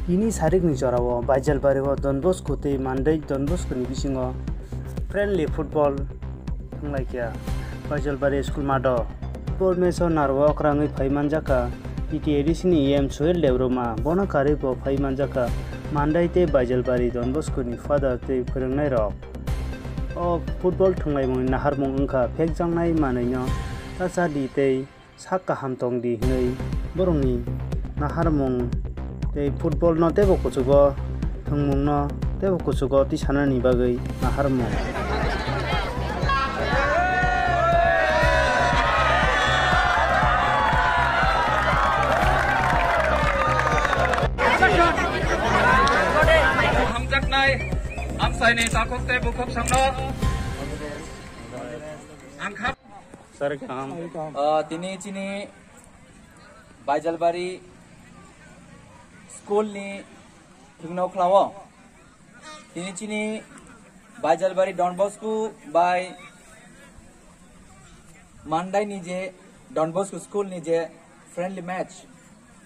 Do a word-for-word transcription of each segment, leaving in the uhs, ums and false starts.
Tini sarikni jorao Baijalbari o Don Bosco tei Mandai Don Bosco ni bisingo friendly football thwnglaikha. Baijalbari school matho football match o narwk rangwi phai manjakha P T A D C ni E M Suhel Debbarma, bono karwi bo phai manjakha Mandai tei Baijalbari Don Bosco ni father tei phwrwngnairok. O football thwnglaimungni naharmung wngkha phekjaknai manwino ta cha di tei sak kaham tong di hwnwi borokni naharmung tei football no teibo kuchugo thwngmung no teibo kuchugo tisanani bagwi naharmung. Hamjaknai amsaini takhuk tei bukhuk songno ang khap. Sir, kaham. Ah, tini chini Baijalbari school ni thwngno khlao. Tini chini Baijalbari Don Bosco bai Mandai ni je Don Bosco school ni je friendly match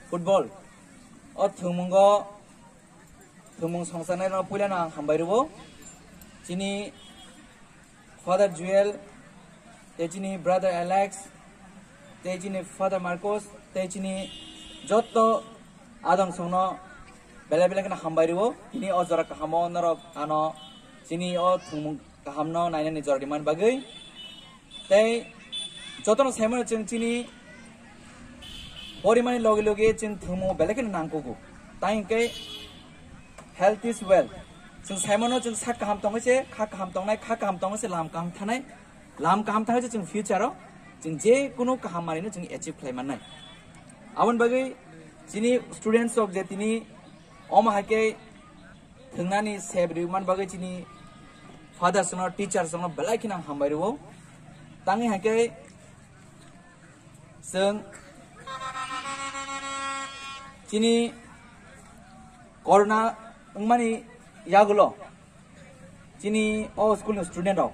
football o thwngmungo thwngmung songcharnairokno puilano ang hambai rwo. Chini Father Joel, tei chini brother Alex, tei chini Father Marcos, tei chini jotto adong songno belai belai kheno hambai rwo. Tini o jora kahamo norok ano chini o thwngmung kahamno nainani jora rimani bagwi. Tei jotono saimano chwng chini porimani loge loge chwng thwngmung belai kheno nangkugo. Tai hwnkhe health is wealth. Chwng saimano chwng sak kaham tongwi se, kha kaham tongnai, kha kaham tongwi se lam kaham thanai. Lam kaham thanai se chwng future o chwng je kunu kaham manwino chwng achieve khlai mannai. Aboni bagwi chini students rok je tini omo hai khe thwngnani sep rwmani bagwi chini fathers rokno, teachers rokno belai kheno ang hambai rwo. Tangwi hai khe chwng chini corona wngmani yagulo chini o school ni student rok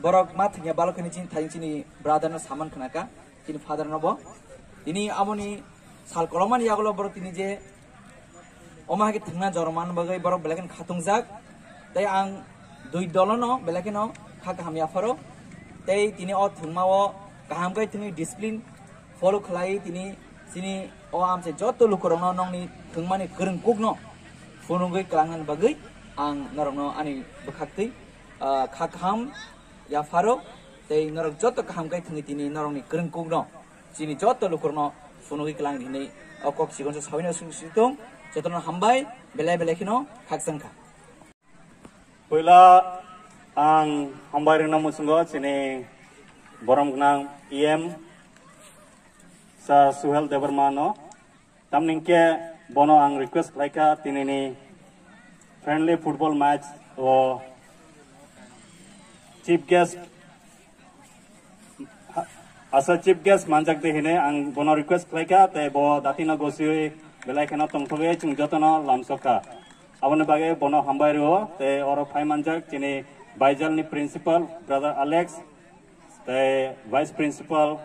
borok ma thwngya balok hwnwi chini thani chini brother no saman khna kha, chini father no bo. Tini amoni sal kolomani yagulo borok tini je omo hai khe thwngna jorman bagwi borok belai kheno khatungjak. Tei ang dui dolono belai kheno kha kaham yapharo. Tei tini o thwngmao kaham khe thwngwi discipline follow khlai tini chini o amchai joto lukurokno nongni thwngmani kwrwng kukno phunugwi kwlangnani bagwi ang norokno ani bwkhaktwi, ah, kha kaham yapharo. Tei norok joto kaham khe thwngwi tini norokni kwrwng kukno chini joto lukurokno phunugwi kwlang hinwi o kok chikonsa sabino swi swi tong. Jotono hambai, belai belai kheno khakchang kha. Puila ang hambai rwna muchungo chini borom gwnang E M Sir Suhel Debbarma no. Tamni hwnkhe bono ang request khlai kha, tinini friendly football match o chief guest, asa chief guest manjak de hine ang bono request khlai kha, tei bo datino gosiwi belai kheno tongthogwi chwng jotono lamsok kha. Aboni bagwi bono hambai rwo, tei oro phai manjak chini Baijalni principal brother Alex, tei vice principal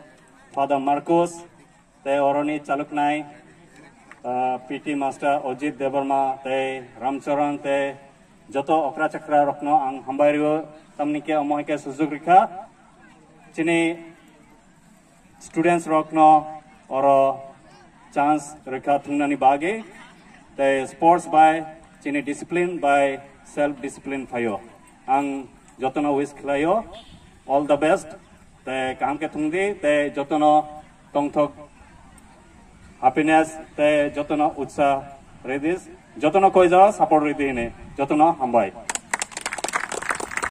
father Marcos, tei oroni chaloknai, ah, P T master Ojit Debbarma tei Ramcharan tei joto okra chakra rokno ang hambai rwo, tamni khe omo hai khe sujuk rikha chini students rokno oro chance rikha thwngnani bagwi, tei sports bai chini discipline bai self discipline phaio. Ang jotono wish khlaio, all the best. Tei kaham khe thwng di, tei jotono tongthok happiness, tei jotono utsa ridi, jotono koijago support ridi hini, jotono hambai.